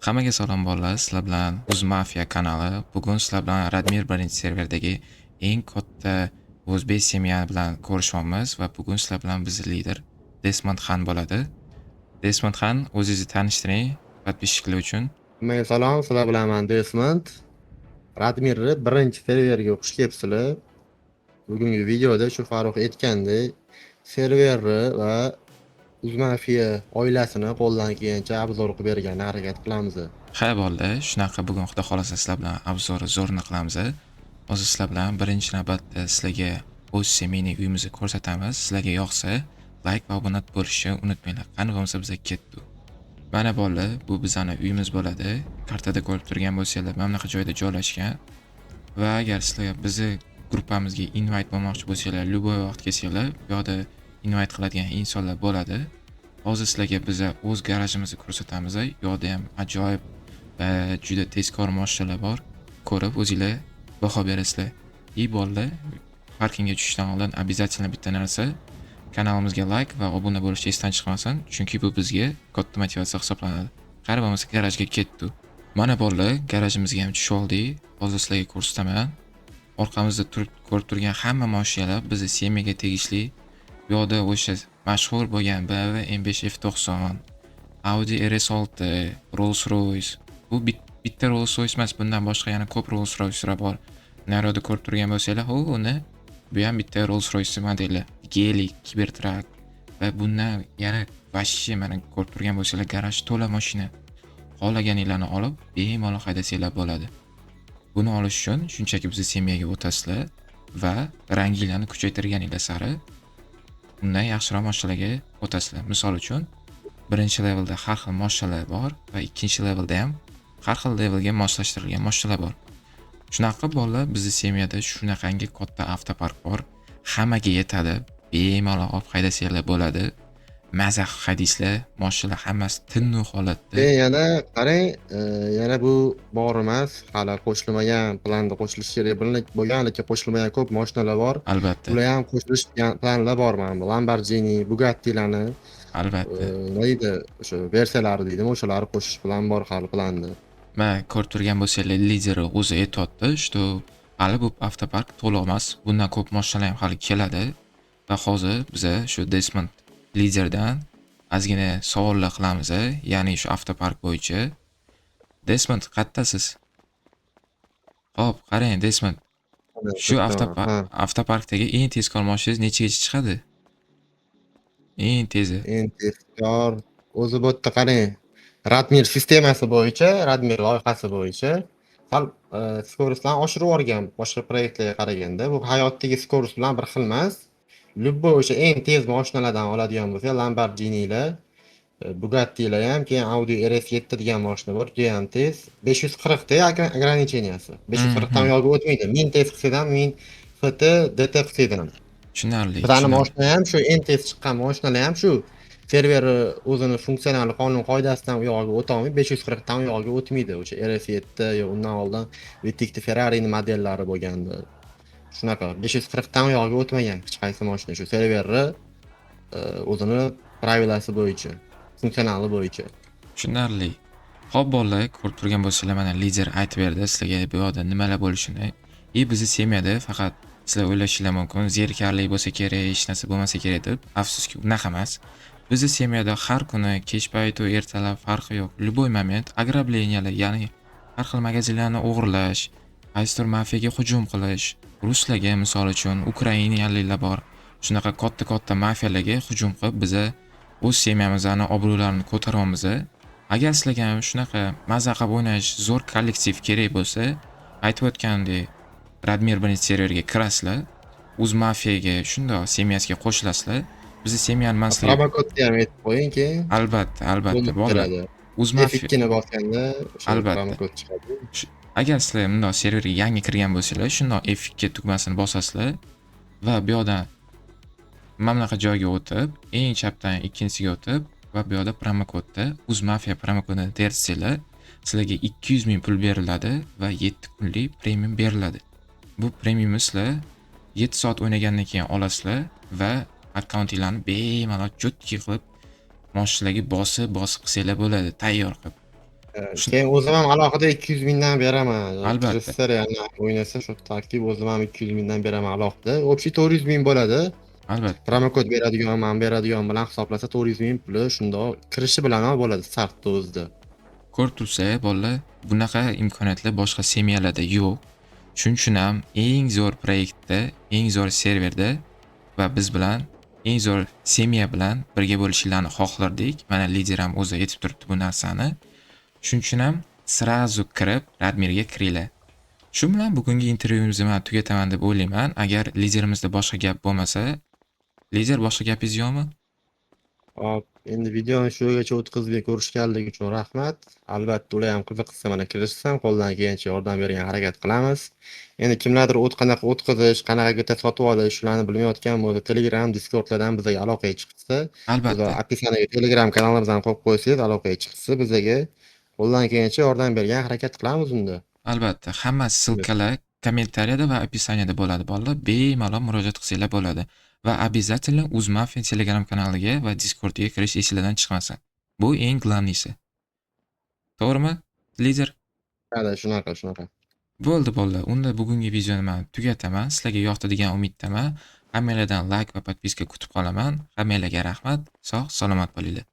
Hammaga salom, bolalar, sizlar bilan Uzmafiya kanali. Bugun sizlar bilan Radmir birinchi serverdagi eng katta o'zbek семья bilan ko'rishyapmiz va bugun sizlar bilan bizni lider Desmond Xan bo'ladi. Desmond Xan, o'zingizni tanishtiring подписчик lar uchun. Hammaga salom, sizlar bilan man Desmond. Radmirni birinchi serverga xush kelibsizlar. Bugungi videoda shu Farruh aytgandek, serverni va Uzmafiya oilasini qo'ldan kelgancha обзор qilib bergani harakat qilamiz. Ha, bolalar, shunaqa, bugun xudo xohlasa sizlar bilan обзор zo'rni qilamiz. Hozir sizlar bilan birinchi navbatda sizlarga o'z семейный uyimizni ko'rsatamiz. Sizlarga yoqsa, like va obuna bo'lishni unutmanglar. Qani bo'lmasa, biza ketdik. Mana, bolalar, bu bizani uyimiz bo'ladi. Kartada ko'rib turgan bo'lsanglar, mana bunaqa joyda joylashgan. Va agar sizlar bizni gruppamizga invite bo'lmoqchi bo'lsanglar, любой vaqt kelsanglar, bu yoqda invite qiladigan insonlar bo'ladi. Hozir sizlarga biza o'z garajimizni ko'rsatamiz. U yoqda ham ajoyib va juda tezkor mashinalar bor. Ko'rib o'zinglar baho berasizlar. И bolalar, parkingga tushishdan oldin обязательно bitta narsa: kanalimizga like va obuna bo'lish esdan chiqmasin, chunki bu bizga katta motivatsiya hisoblanadi. Qani bo'lmasa, garajga ketdik. Mana, bolalar, garajimizga ham tushib oldik. Hozir sizlarga ko'rsataman. Orqamizda turib ko'rib turgan hamma mashinalar bizni семья ga tegishli. Bu yoqda o'sha mashhur bo'lgan BMW M5 F90, Audi RS6, Rolls-Royce. Bu bitta Rolls-Royce emas, bundan boshqa yana ko'p Rolls-Royce'lar bor. Naroqda ko'rib turgan bo'lsanglar, ho, uni bu ham bitta Rolls-Royce modeli. Gelik, Cybertruck va bundan yana вообще mana ko'rib turgan bo'lsanglar, garaj to'la mashina. Xohlaganinglarni olib, bemalol haydasanglar bo'ladi. Buni olish uchun shunchaki bizni семья ga o'tasizlar va ranginglarni kuchaytirganinglar sari undan yaxshiroq mashinalarga o'tasizlar. Misol uchun, birinchi levelda har xil mashinalar bor va ikkinchi levelda ham har xil levelga moslashtirilgan mashinalar bor. Shunaqa qilib, bolalar, bizni семья da shunaqangi katta avtopark bor. Hammaga yetadi. Bemalol olib haydasanglar bo'ladi. Maza qilib haydaysizlar. Mashinalar hammasi tiniq holatda. Keyin yana qarang, yana bu bor emas, hali qo'shilmagan, planda qo'shilishi kerak bo'lgan, lekin qo'shilmagan ko'p mashinalar bor. Albatta. Ular ham qo'shilish planlar bor mana bu Lamborghini, Bugattilarni Albatta. Nima deydi, o'sha versiyalari deydimi, o'shalarni qo'shish plan bor hali planda. Mana, ko'rib turgan bo'lsanglar, lideri o'zi aytyapti, что hali bu avtopark to'liq emas. Bundan ko'p mashinalar ham hali keladi. Va hozir biza shu Desmond liderdan ozgina savollar qilamiz, ya'ni shu avtopark bo'yicha. Desmond, qayerdasiz? Xo'p, qarang, Desmond. Shu avtoparkdagi eng tezkor mashinangiz nechagacha chiqadi? Eng tezi. Eng tezkor o'zi bu yerda qarang, Radmir sistemasi bo'yicha, Radmir loyihasi bo'yicha sal скорость larni oshirib yuborgan boshqa proyektlarga qaraganda. Bu hayotdagi скорость bilan bir xil emas. Любой o'sha eng tez mashinalardan oladigan bo'lsak, Lamborghinilar, Bugattilar ham, keyin Audi RS7 degan mashina bor, judayam tez. 540 ta ограничения si. 540 dan uyog'iga o'tmaydi. 1000 tez qilsangiz ham, 1000 FT, DT qilsangiz ham. Tushunarli. Bizani Tushunarli. mashina ham, shu eng tez chiqqan mashinalar ham shu server o'zini funksional qonun qoidasidan u yog'iga o'tolmay, 540 dan u yog'iga o'tmaydi. O'sha RS7 yo undan oldin V8 Ferrari'ni modellari bo'lgandi. Shunaqa 540 dan u yog'iga o'tmagan hech qaysi mashina shu serverni o'zini правила si bo'yicha, funksionali bo'yicha. Tushunarli. Xo'p, bolalar, ko'rib turgan bo'lsanglar, mana lider aytib berdi sizlarga bu yoqda nimalar bo'lishini. И bizni семья da faqat sizlar o'ylashinglar mumkin, zerikarli bo'lsa kerak, hech narsa bo'lmasa kerak deb. Afsuski, unaqa emas. Bizni семья da har kuni kech paytu ertalab, farqi yo'q. Любой момент ограбления lar, ya'ni har xil magazinlarni o'g'irlash, qaysidir mafiyaga hujum qilish, ruslarga, misol uchun, ukrainaliklar bor. Shunaqa katta-katta mafiyalarga hujum qilib, biza o'z семья mizni obro'larini ko'taryapmiz. Agar sizlarga ham shunaqa maza qilib o'ynash, zo'r kollektiv kerak bo'lsa, aytib o'tganimdek, Radmir birinchi serverga kirasizlar, o'z mafiyaga shundoq семья siga qo'shilasizlar. Bizni семья ni man sizlarga Promokodni ham aytib qo'ying keyin. Albatta, albatta, Bo'lib bolalar. keladi. O'z mafiya F2 ni bosganda o'sha Albatta. promokod chiqadi. Agar sizlar bundoq serverga yangi kirgan bo'lsanglar, shundoq F2 tugmasini bosasizlar va bu yoqdan mana bunaqa joyga o'tib, eng chapdan ikkinchisiga o'tib va bu yoqda promokodda uzmafiya promokodini tersanglar, sizlarga 200 ming pul beriladi va 7 kunlik premium beriladi. Bu premiumni sizlar 7 soat o'ynagandan keyin olasizlar va akkauntinglarni bemalol чётки qilib mashinalarga bosib, bosib qilsanglar bo'ladi, tayyor qilib. Keyin o'zim ham alohida 200 mingdan beraman. Albatta. Kirishsa, real o'ynasa, shu aktiv o'zim ham 200 mingdan beraman alohida. Общий 400 ming bo'ladi. Albatta. Promokod beradigan, man beradigan bilan hisoblasa, 400 ming puli shundoq kirishi bilanoq bo'ladi startda o'zida. Ko'rib tursa, bolalar, bunaqa imkoniyatlar boshqa семья larda yo'q. Shuning uchun ham eng zo'r proyektda, eng zo'r serverda va biz bilan, eng zo'r семья bilan birga bo'lishinglarni xohlardik. Mana, lider ham o'zi aytib turibdi bu narsani. Shuning uchun ham сразу kirib Radmirga kiringlar. Shu bilan bugungi intervyumizni man tugataman deb o'ylayman. Agar liderimizda boshqa gap bo'lmasa, lider, boshqa gapingiz yo'qmi? Hop, endi videoni shu yergacha o'tkazib ko'rishganligi uchun rahmat. Albatta, ular ham qiziqsa, mana, kirishsin, qo'ldan kelgancha yordam bergan harakat qilamiz. Endi kimlardir o't qanaqa o'tkazish, qanaqa GTA sotib olish, shularni bilmayotgan bo'lsa, Telegram, Discordlardan bizga aloqaga chiqsa, biz Albatta. описание ga Telegram kanalimizni qo'yib qo'ysangiz, aloqaga chiqsa, bizga qo'ldan kelgancha yordam bergan harakat qilamiz unda. Albatta, hamma ссылка lar kommentariyada va описание da bo'ladi, bolalar. Bemalol murojaat qilsanglar bo'ladi. Va обязательно Uzmafia Telegram kanaliga va Discordga kirish esinglardan chiqmasin. Bu eng главный si. To'g'rimi, lider? Hada, shunaqa, shunaqa. Bo'ldi, bolalar. Unda bugungi videoni men tugataman. Sizlarga yoqdi degan umiddaman. Hammanglardan layk va подписка kutib qolaman. Hammanglarga rahmat. Sog' salomat bo'linglar.